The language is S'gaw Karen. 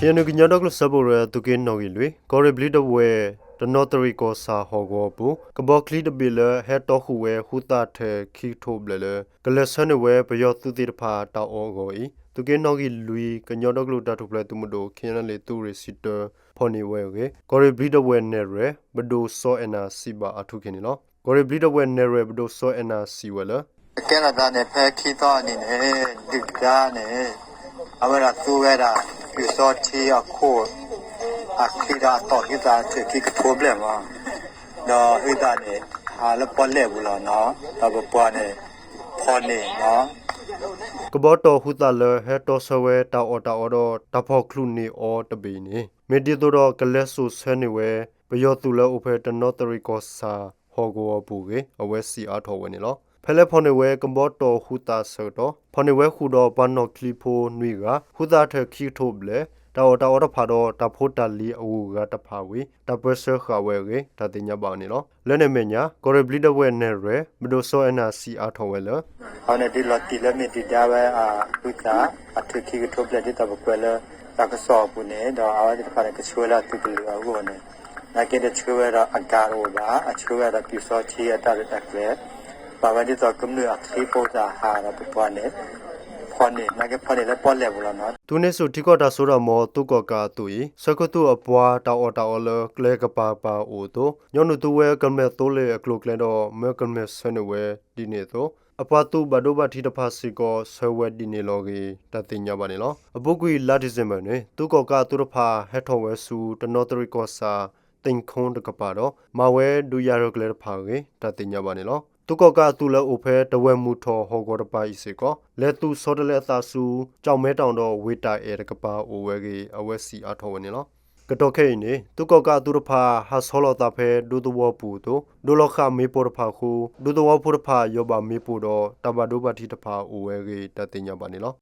ခ့ၣ်အဲၣ်ယူၣ် ကညီဒီကလုာ်စၢဖှိၣ်ကရၢ သုးက့နီၣ်ဂံၢ်လွံၢ် ကီၢ်ရ့ၣ်ဘျံးဒဝဲၢ် တနီသရံၣ်ကီၢ်ဆၣ်ဟီၣ်ကဝီၤအပူၤ ကဘီချံတဘ့ၣ်လၢဟဲတီဃုာ်ဝဲ ဃုသးထၢၣ်ခံကထိဘျဲၣ်လၢ ကလဲၤဆှၢန့ၢ်ဝဲပယီၤသုးသ့ၣ်တဖၣ်တၢ်အီၣ်အဂီၢ်အံၤ သုးက့နီၣ်ဂံၢ်လွံၢ် ကညီဒီကလုာ်တၢ်ထူၣ်ဖျဲးသုးမုၢ်ဒိၣ် ခ့ၣ်အဲၣ်ယူၣ် သုးရ့ၣ်စံတၢ ဖီၣ်န့ၢ်ဝဲအဂ့ၢ် ကီၢ်ရ့ၣ်ဘျံးဒဝဲၢ်နဲၣ်ရွဲၣ် ပဒိၣ်စီၤအဲၣ်နၤစံးဘၣ်အါထူၣ်က့ၤန့ၣ်လီၤ. ကီၢ်ရ့ၣ်ဘျံးဒဝဲၢ်နဲၣ်ရွဲၣ် ပဒိၣ်စီၤအဲၣ်နၤစံးဝဲလၢ ကဲထီၣ်သးန့ၣ် ဖဲခံသီအနံၤန့ၣ် ဒုၣ်ဒါန့ၣ် အဝဲဒၣ်သူဝဲဒၣ် ပျူစောထီးအခိၣ် အချံဒီးအတီၢ်ဟုသးထၢၣ်ခံကထိဘျဲၣ်မး, ဒီးဟုသးန့ၣ် ဟးလၢပီၣ်လဲၣ်ပူၤလီၤနီၤ, ဒီးပပှၤန့ၣ် ဖီၣ်န့ၢ်နီၤ ကဘီတီၢ်ဃုသးလၢဟဲတီဆှၢဝဲတၢ်အီၣ်တၢ်အီဒီးတၢ်ဖီၣ်ချုးန့ၢ်အီၤတဘ့ၣ်အံၤန့ၣ် မ့ၢ်ဒ်သိးဒီးကလဲၤစိာ်ဆှၢန့ၢ်ဝဲ ပယီၤသုးလၢအိၣ်ဖဲတနီသရံၣ်ကီၢ်ဆၣ် ဟီၣ်ကဝီၤအပူၤအဂ့ၢ် အဝဲစံးအါထီၣ်ဝဲန့ၣ်လီၤ. ဖဲလၢဖီၣ်န့ၢ်ဝဲကဘီတီၢ်ဃုသးအဆၢကတီၢ် ဖီၣ်န့ၢ်ဝဲဃုာ်ဒီးပှၤနီၣ်ချံဖိနွံဂၤ ဃုသးထၢၣ်ခံကထိဘျဲၣ် တၢ်အီၣ်တၢ်အီတဖၣ်ဒီးတၢ်ဖိတၢ်လံၤအဂုၤအဂၤတဖၣ်ဝံၤ တၢ်ပၢဆှၢဃာ်ဝဲအဂ့ၢ် တၢ်သ့ၣ်ညါဘၣ်န့ၣ်လီၤ. လၢန့ၣ်အမဲာ်ညါ ကီၢ်ရ့ၣ်ဘျံးဒဝဲၢ်နဲၣ်ရွဲၣ် ပဒိၣ်စီၤအဲၣ်နၤစံးအါထီၣ်ဝဲလၢ အဝဲန့ၣ်ဒုးလီၤတံၢ်လၢမ့ၢ်ဒုၣ်ဒါဝဲအဃုသး အထၢၣ်ခံကထိဘျဲၣ်ဒ်သိးပကွဲးလၢ တၢ်ကစီၣ်အပူၤန့ၣ် ဒီးအဝဲသ့ၣ်တဖၣ်န့ၣ် ကဆှၢဝဲဒၣ်သုးကလုာ်အဂီၢ်န့ၣ် နာ်က့တဆှၢဝဲဒီးအကၤတအိၣ်ဘၣ် အဆှၢဝဲဒၣ်ပျူစောထီးအတၢ်ရဲၣ်တၢ်ကျဲၤ ပာ်ဝဲဒ်သိးကမျၢၢ်အချံဖိသၣ်ဟးဒီးပပှၤန့ၣ် ဖီၣ်န့ၢ် နာ်က့ဖီၣ်န့ၢ်လၢပီၣ်လဲၣ်ပူၤလီၤနီၤ. သုးန့ၢ်ဆူၣ်ထံကီၢ်တၢ်စိတၢ်ကမီၤသုးကီၣ်ကးအသုးအံၤ ဆၢခိၣ်သူၣ်အပှၤတၢ်အီၣ်တၢ်အီလၢကျဲကပၤကပၤအိၣ်အသိး ညီနုၢ်သူဝဲကမျၢၢ်သိလ့ၣ်အကျိၤအကျဲဒီး မၢကမျၢၢ်ဆှၢန့ၢ်ဝဲဒ်န့ၣ်အသိး အပှၤသုးဘၣ်ဒိဘၣ်ထံးတဖၣ်စ့ၢ်ကီး ဆှၢဝဲဒ်န့ၣ်လီၤအဂ့ၢ် တၢ်သ့ၣ်ညါဘၣ်န့ၣ်လီၤ. အပူၤကွံာ်လါဒံၣ်စ့ဘၢၣ်န့ၣ် သုးကီၣ်ကးအသုးတဖၣ်ဟဲထီၣ်ဝဲဆူ တနီသရံၣ်ကီၢ်ဆၣ် သ့ၣ်ခိတကပၤဒီး မၤဝဲဒုးယၤရဲၣ်ကျဲၤတဖၣ်အဂ့ၢ် တၢ်သ့ၣ်ညါဘၣ်န့ၣ်လီၤ. သုးကီၣ်ကးအသုးလၢအိၣ်ဖဲတဝဲၢ်မုၢ်ထီၣ်ဟီၣ်ကဝီၤတပၤအံၤစ့ၢ်ကီး လဲၤသူၣ်ဆီတလဲအသးဆူ ကၠီၣ်မဲတၣ်ဒီးဝ့ၢ်တၢ်အဲၣ်တကပၤအိၣ်ဝဲအဂ့ၢ် အဝဲစံးအါထီၣ်ဝဲန့ၣ်လီၤ. ကတီၢ်ခဲအံၤန့ၣ် သုးကီၣ်ကးအသုးတဖၣ် ဟးဆီလီၤသးဖဲဒူသဝီပူၤအသိး ဒိးလီၤဃာ်မ့ၣ်ပိၢ်တဖၣ်အဃိ ဒူသဝီဖိတဖၣ်ယီၢ်ဘၣ်မ့ၣ်ပိၢ်ဒီး တၢ်ဘၣ်ဒိဘၣ်ထံးတဖၣ်အိၣ်ဝဲအဂ့ၢ် တၢ်သ့ၣ်ညါဘၣ်န့ၣ်လီၤ.